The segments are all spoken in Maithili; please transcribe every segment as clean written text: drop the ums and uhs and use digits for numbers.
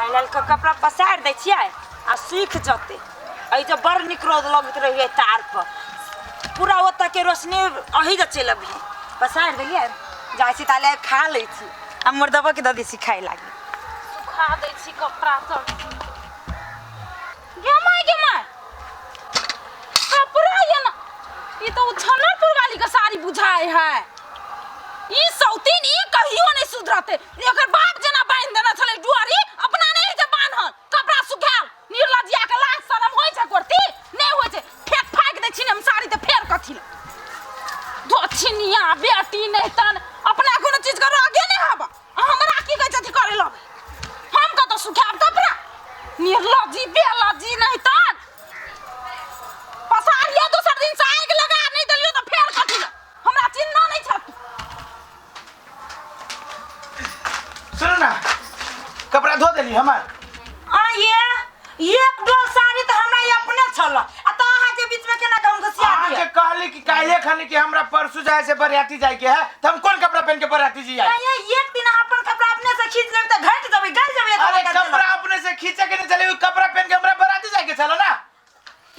आइ के कपड़ा पसारि दै छियै आ सूखि जेतै। एहि जे बड़ नीक रौद लगैत रहैए तार पर, पूरा ओतऽ के रोशनी अही जे चलि अबही। पसारि देलियै, जाइ छी ताले खा लै छी आ मुर्दबो के दऽ दै छी खाय लागी। सुखा दै छी कपड़ा सब। गे माय, गे माय, कपड़ा ये ना, ई तो छनरपुर वाली के साड़ी बुझाए है। ई सौतीन ई कहियो नहीं सुधरते। एकर बाप जेना बांधि देने छलै डोरी, अपना नहीं जे बान्हल कपड़ा सुखायल। निर्लज्जिया के लाज शरम होइ छै करती नहीं होइ छै। फेंक फाक दै छी ने हम साड़ी तऽ फेर कथी लए दक्षिणिया बेटी नहीं तन अपना कोनो चीज के रगे नहीं हब। आ हमरा की कहै छथि करे लगे, हम कतऽ सुखायब कपड़ा? निर्लज्जी बेलज्जी नहीं तन पसारियो दोसर दिन से आगि लगा नहीं देलियो तऽ फेर कथी लए? हमरा चिन्ह नहीं छथि। सुनू ना, कपड़ा धो देली हमर? आ ये एक डोल साड़ी तऽ हमरा ई अपने छल, आ तऽ अहाँ के बीच में केना के हम घुसिया अहाँ दिअ? के कहली कि काल्हे खनी कि हमरा परसू जाए से बरियाती जाए के है, तऽ हम कोन कपड़ा पहन के बरियाती जी जाए? नहीं, ये एक दिन अहाँ अपन कपड़ा अपने से खींच लेब तऽ घटि जेबै, गलि जेबै। अरे कपड़ा अपने से खींचे के नहीं चले, उ कपड़ा पहन के हमरा बराती जाए के चलो ना।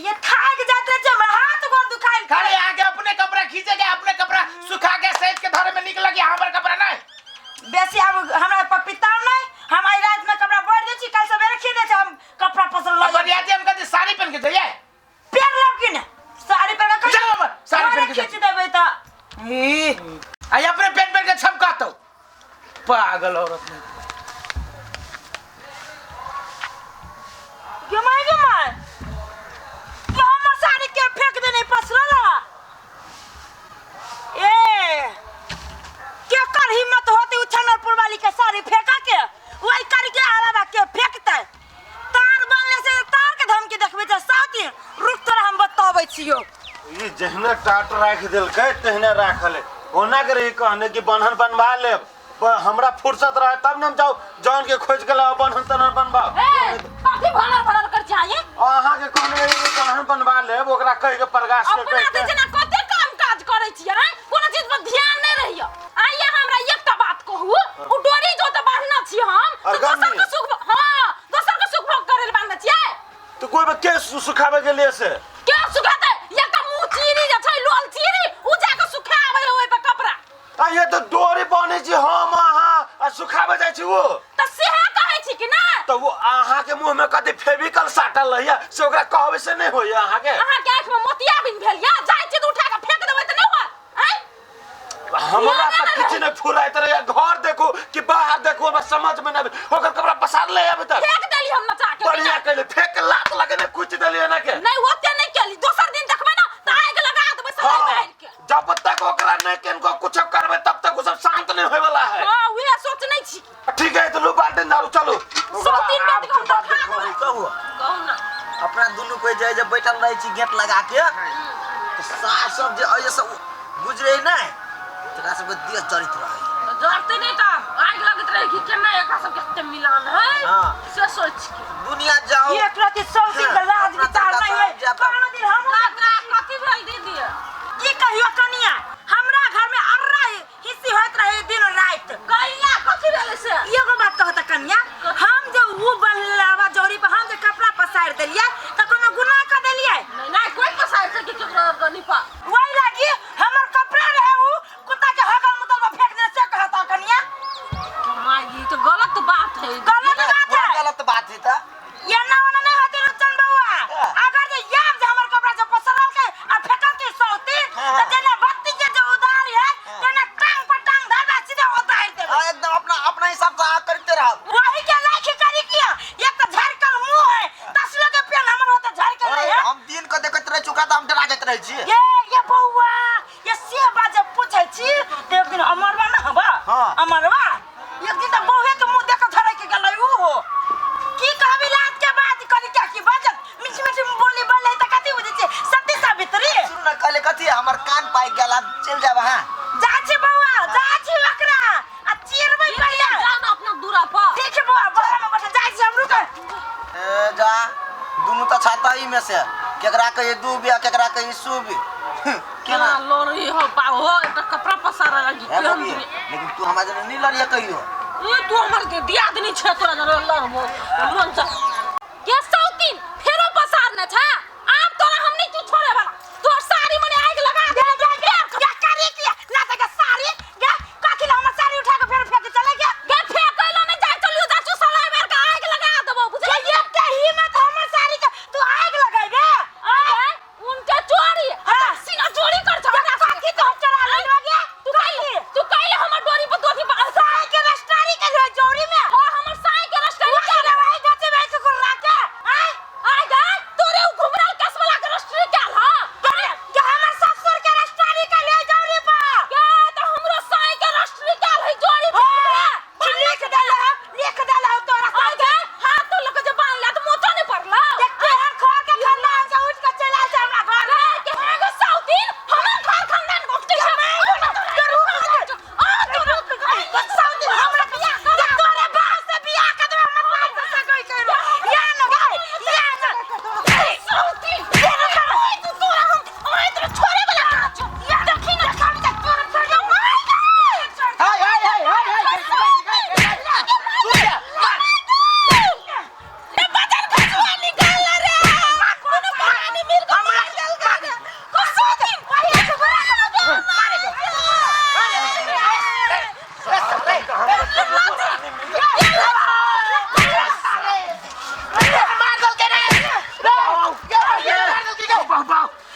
ये थाक जात रहे छै, हमरा हाथ गोर दुखाइल। खाली आके अपने कपड़ा खींचे के अपने कपड़ा सुखा के सैत के धरे में निकल गया, हमर कपड़ा नहीं। बेसी अब हमरा पपीता नहीं, हम आई रात में कपड़ा बोर दै छी, कल सवेरे खींच दै छी, हम कपड़ा पसंद लग। बरियाती हम कहते साड़ी पहन के जाइए। पेर लब कि ने? साड़ी पहन के जाओ हमर, साड़ी पहन के खींच देबै त। ई आई अपने पहन पहन के छमकातो पागल औरत ने। गे माय, गे माय, के हमर साड़ी के फेंक देने पसरल? ए केकर हिम्मत होती उछनरपुर वाली के साड़ी फेंका के? वही करके आलावा के फेंकते तार बनले से तार के धमकी देखबै छै। साथी रुक, तोरा हम बताबै छियो। ई जहिना टाट राखि देलकै तहिना राखल है। ओना के रही कहने कि बन्हन बनवा लेब, पर हमरा फुर्सत रहे तब ने हम जाउ जौन के खोज के लाओ बन्हन तन्हन बनवाओ। ए कथी भनर भनर कर चाहिए? अहाँ के कहने रही कि बन्हन बनवा लेब, ओकरा कहि के प्रकाश के अपना कहि तऽ के। जेना कते काम काज करै छियै, आँय? कोनो चीज पर ध्यान नहि रहैया। आइए हमरा एकटा बात कहू, ओ डोरी जो तऽ बान्हने छी हम तऽ अरगनी। दोसर के सुख, हाँ दोसर के सुख भोग करे लए बान्हने छियै। तो कोई के सुखावे के लिए से के सुखाते? एकटा मुँह चीरी जे छै लोल चीरी, उ जाके सुखाबै ओहि पर कपड़ा। आ ये तो डोरी बने छी हम अहाँ आ सुखावे जाइ छी वो। तऽ सेहे कहै छी कि नहि? तऽ वो अहाँ के मुंह में कथी फेविकल साटल रहैया से ओकरा कहबे से नहीं होइया अहाँ के? अहाँ के आँखि में मोतियाबिंद भेल या? जाइ छी तऽ उठा के फेंक देबै तऽ नहि होत? आँय? हमरा तऽ किछु नहि फुराइत रहैया, घर देखू कि बाहर देखू हमरा समझ में नहि आबै। ओकर कपड़ा पसार ले अभी तक। फेंक देली हम नचा के। बढ़िया कैले, फेंक के लात लगेने कुछ देली एना के। नहीं ओते नहीं केली, दोसर दिन देखबै ना तऽ आगि लगा देबै सलाई हाँ, बाहर के। जब तक ओकरा नहीं किनको कुछ करबे तब तक वो सब शांत नहीं होए वाला है। हाँ उहे सोच नहीं छी। ठीक है तो लो बाल्टी दारू चलो। सौ तीन बात के हम बात देखा देखो। देबै। कहू। कहू ना। अपना दुनू कोई जाए जब बैठल रहे छी गेट लगा के तो साफ सब जे अइए से गुजरे नहीं तकरा सबके देह जरित रहे। जरते नहीं तो आगि लगैत रहे कि केना एकरा सबके एते मिलान है। हाँ। से सोच के। दुनिया जाओ। एक रति सौ दिन के लाज अपना विचार तनका नहीं है। साहब जाता। कोनो दिन हम काका कथी भेल दीदी? की कहियो कनिया, हमरा घर में अर्रा हिस्सी होइत रहे दिन रात। कैला कथी भेलै से? एगो बात कहत कनिया, हम जे उ बनलावा जोड़ी पर हम जे कपड़ा पसारि देलियै त कोनो गुनाह क देलियै? नहीं नहीं कोई पसारि सके केकरो अरगनी पर। वही लागी हमर कपड़ा रहे उ कुत्ता के हगल मुतल में फेंक देने से कहत कनिया। माय ई तो गलत बात है। गलत बात है। गलत बात है त। एना ओना नहीं होते रुचन बउआ। हाँ। अगर जे याब जे हमर कपड़ा जे पसरल के आ फेकल के सौती हाँ। त जेना बत्ती के जे उधारी है तेना टांग पर टांग धरबा सीधे उतार देबै। हाँ, एकदम अपना अपना हिसाब से आ करते रहब। वही के लाइक करी किया, एक तो झरकल मुंह है, तसलो के पेन हमर होते झरकल नहीं है। हम दिन के देखैत रह चुका त हम डरा जाइत रहै छी। ये ये बउआ, ये से बात जब पूछै छी त एक दिन अमरवा न हबा। हाँ। अमरवा एक दिन त बउहे के मुंह देख झरक के गेलै उ हो। की कहबी लाज के बात करी क्या की बाजत मीठी मीठी बोली बोले त कथी बुझै छी सती सावित्री। सुन न कहले कथी हमर कान पाकि गेल, आब चलि जाब अहाँ। जा छी बउआ, जा छी ओकरा आ चिरबै पहिले। जाउ न अपना दूरा पर। ठीक छै बउआ, बगल में बैठल जाइ छी हम, रुक। ए जा, दुनू त छाता ई में से केकरा कहिए दूबी आ केकरा कहिए सूबी। केना लड़ी हो पाओ हो, एकटा कपड़ा पसारा लगी हे केहन बबी, लेकिन तू हमरा जने नहीं लड़िए कहियो। ए तू हमर दियादनी छै तोरा जरा लड़बो मन से के सौतीन फेरो पसारने छै आब तोरा हम नहीं तू छोड़े वाला तोर साड़ी मने आग लगा दे क्या करी किया ना त साड़ी गे काकी ला हमर साड़ी उठा के फेर फेंक चले गया गे फेंकै ला नहीं जाय चलियो जा चू साला बेर के आग लगा देबो बुझलियै ये ते हिम्मत हमर साड़ी के तू आग लगाई गे आए उनके चोरी हाँ। सीना चोरी कर छ जा काकी तो हम चोरा ले गया तू काहे तू काहे हमर डोरी पर दोथी साई के रस्तारी के जो जोड़ी में हां हमर साई के रस्ता वही रे वही जोचे में के कुल राखे आय आय गे तोरे उ घुमराल कसवाला के रस्त्री काल हां के के हमर ससुर के रस्तारी के ले जोड़ी पर के त हमरो साई के रस्त्री काल है जोड़ी पर हाँ, लिख देला लिख देला तोरा आय गे हाथ तो लके जे बांध ला त मोचो नहीं पड़ला के केहन घर के खानदान से उठ के चला जा हमरा घर रे के एगो सौतीन हमर घर खानदान गोष्ठी छै आ तोरा सौतीन हमरा बियाह कर तोरे बाप से बियाह कर देबे हमर बाप से सगाई करो या न गाय या न सौतीन ओए तू तोरा हम ओए तोरा छोड़े वाला ना छौ या देखी ना हम त तोरा छोड़ मार हाय हाय हाय हाय हाय ए बाजार खसुआ निकाल रे कोनो पानी मिल के मार देल का को सौतीन ओए से बड़ा मारे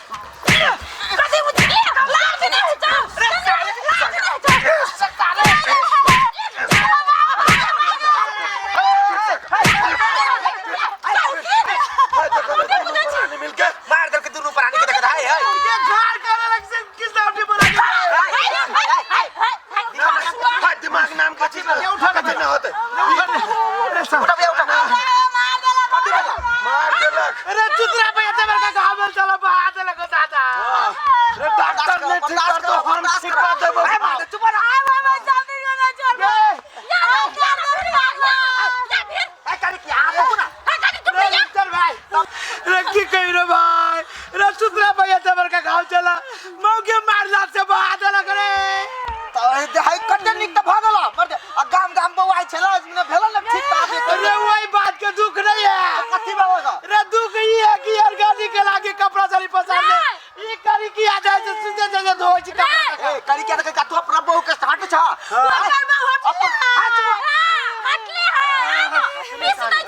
कथी बुझलिए लाज नहीं होइ छौ लाज नहीं होइ छौ मिलके मार देलकै दुनू प्राणी के देखत हाय हाय ये घर का अलग से किस लाठी बना के हाय, दिमाग नाम के चीज ना उठा कथी ना होते उठा भैया उठा कथी भेल मार देलक अरे चुतरा पे इतना बड़का घावल चला बहा देलक दादा रे डॉक्टर ने ठीक कर दो हम ठीक कर देबो ए मार दे, चुप रह ए करी की आ रुकू ना चल भाई रे की कही रे भाई रे चुतरा पे इतना बड़का घाव चला मौके मार लात से बहा देलक रे त हाय कते नीक त भऽ गेल मर दे आ गाम गाम बौआइ छला ने भेल ने ठीक त आबे अरे वही बात के दुख नहीं है कथी भऽ गेल रे दुख ई है कि यार गाड़ी के लागे कपड़ा साड़ी पसार ले ई करी की आ जाए से सीधे सीधे धोइ छी कपड़ा ए करी के त तू अपना बहू के साथ छ अपन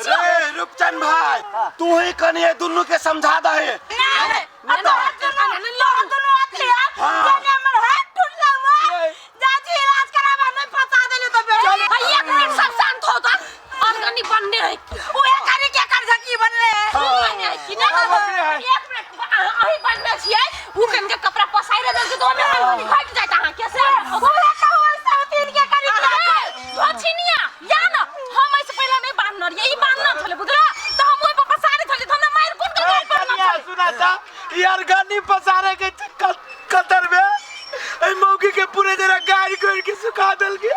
रे रूपचंद भाई तू ही कनिए दुनू के समझा दहे कपड़ा पसारे देलकै तऽ ओहिमे घटि जाइत अहाँके से छिनिया या न हम एहिसँ पहिले नहि बान्हने रहियै ई बान्हने छलै बुझला तऽ हम ओहि पर पसारे छलियै तऽ हमरा मारि कोन के गारि पड़ना कनिया छलै सुना था यार गाड़ी पसारे के कतर में ए मौकी के पूरे जरा गाड़ी कोर के सुखा देल के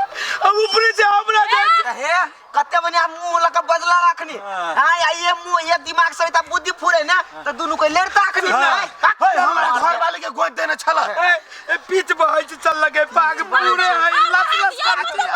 अब ऊपर से हमरा जाय त हे कते बढ़िया मुंह लऽ के बजला रखनी हां आ ये मुंह ये दिमाग से त बुद्धि फुरे ना त दुनू के लेड़ता अखनी हाय हमरा घर वाले के गोद देने छला ए ए पीछ बहै छै चल लगे पाग पूरे है लस लस करै छै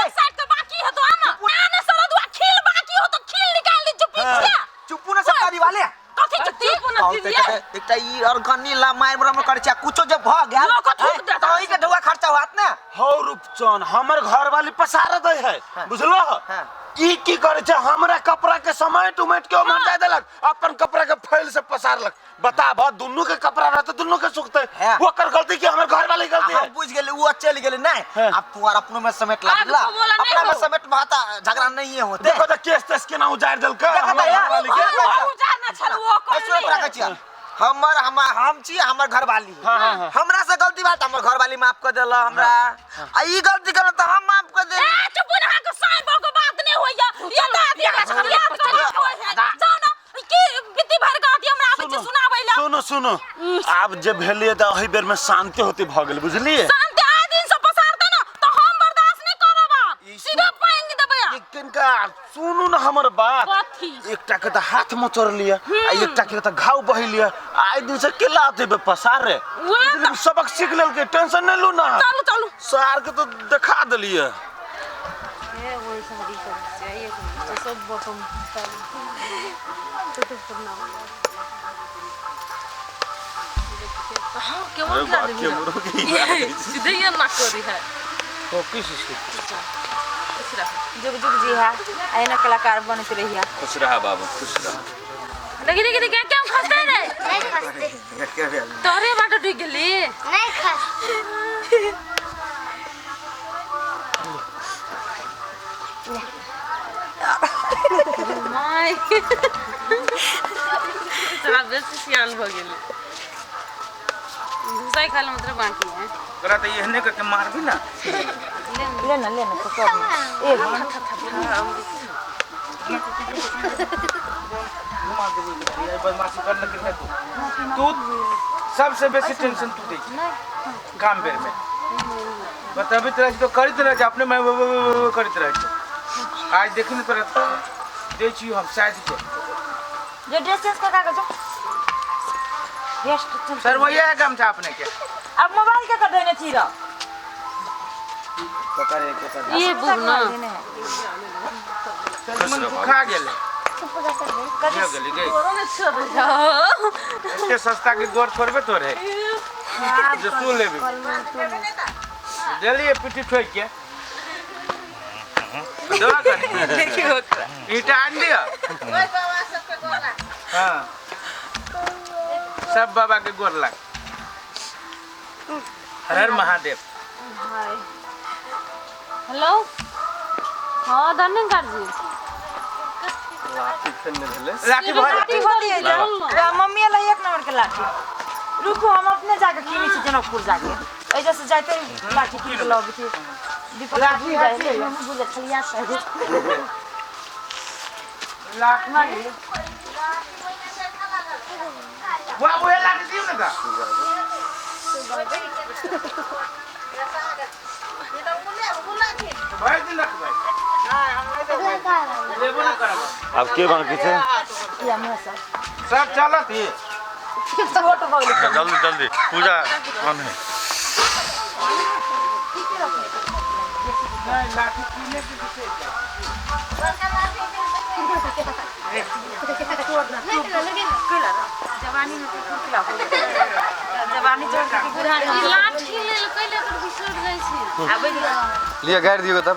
एक साइड तो बाकी है तो आना आने सरदुआ खील बाकी हो तो खील निकाल दी चुपी छिया चुप्पू ना सरकारी वाले कथी चुप्पी कहू तऽ एकटा एकटा ई अरगनी ला मार मार करै छै आ कुछो जे भऽ गेल लोक थूक देत। तऽ ओहि के ढौआ खर्चा होत ने हौ रूपचन हमर घर वाली पसार दे है बुझलो हाँ। ई की करे छै हमरा कपड़ा के समेट उमेट के उमर जाय देलक अपन कपड़ा के फैल से पसारलक बताब दुनू के कपड़ा रहते दुनू के सुखते हाँ। ओकर गलती की हमर घर वाले के आ गलती हम है बुझ गेली उ चलि गेली नहीं हाँ। आब तू आर अपनो में समेट ला आब बुझला तो बोला नहीं अपना में हो। समेट भाता झगड़ा नहीं होते देखो तो केस तेस केना उजाड़ देलकै देखो हमर तऽ घर वाली के यार। ओ उजाड़ने छल ओ ए, सुनत राखै छियै हमर हम हम छी हमर घरवाली हाँ, हाँ, हाँ। हमरा से गलती बात हमर घरवाली माफ कर देला हमरा आ ई गलती करल तऽ हम माफ कर देली ए चुप ना के साई बो के बात नहीं होइया ये त अथी ये त होय है जाओ ना की बित्ती भर के अथी हमरा आबै छै सुनाबै ला सुनो सुनो आब जे भेलिए तऽ एहि बेर में शांति होती भऽ गेल बुझलिए शांति आइ दिन से पसारते ना तो हम बर्दाश्त नहीं करब आब सीधा पांग देबै आब। किनका सुनू ना हमर बात कथी एकटा के तऽ हाथ मचोड़ लिअ आ एकटा के तऽ घाव बहि लिअ आइ दिन से केला देबे पसार रे उहे तऽ सबक सीख लेलकै टेंशन नहीं लू ना चलू चलू सार के तो देखा देलिए है वही साड़ी कर चाहिए तो सब बटन तो करना हां केवल खिला देबी सीधे ये ना करी है तो किस से जुग जुग जी है ऐना कलाकार बनत रहिया। खुश रहा बाबू खुश रहा। देखी देखी देखी क्या खसते रे? नहीं खसते। तोरे बाटो ढुक गेली। नहीं खसते। My तोरा बेसी सियान भ गेली। घुसाई खाल मतलब बाकी है। तोरा त एहने करके मारबी ना। लेना लेना तो कर एक घुमा देबो ये बदमाशी करने के है तू सबसे बेसी टेंशन तू दे काम बेर में बताबे तोरा तो करैत रह अपने मैं करैत रह। आज देखी न तोरा दे छी हम शायद के जो ड्रेस चेंज कर का जो सर वही है गमछा अपने के। अब मोबाइल के कर देने थी र ये बुना मन खा गेले एते सस्ता के गोर छोड़बे तोरे जो तू लेबी देलिए पिटी ठोक के दवा कर देखियो ओकरा ईटा आन दियो ओए बाबा सबके गोर लाग। हां सब बाबा के गोर लाग। हर हर महादेव। हेलो हां धन्यवाद जी। लाठी फेन भेले लाठी भर लाठी होती है जो मम्मी ला एक नंबर के लाठी। रुको हम अपने जाके किनी छी जनकपुर जाके ऐजा से जाते लाठी किन के लाबी थी दीपक लाठी जाए हम बुझे खलिया से लाठी वाह ओए लाठी दियो ना ता भाई दिन रखबै लेबो ना करब। अब के बाकी छै सब चलत ही छोट भऽ गेलै। जल्दी जल्दी पूजा कौन है? नहीं लाठी किने के विषय जवानी में कुरकुरा जवानी जोड़ के लाठी लेल कैले पर बिसर जाइ छी आबै लिया गाड़ी दियो तब।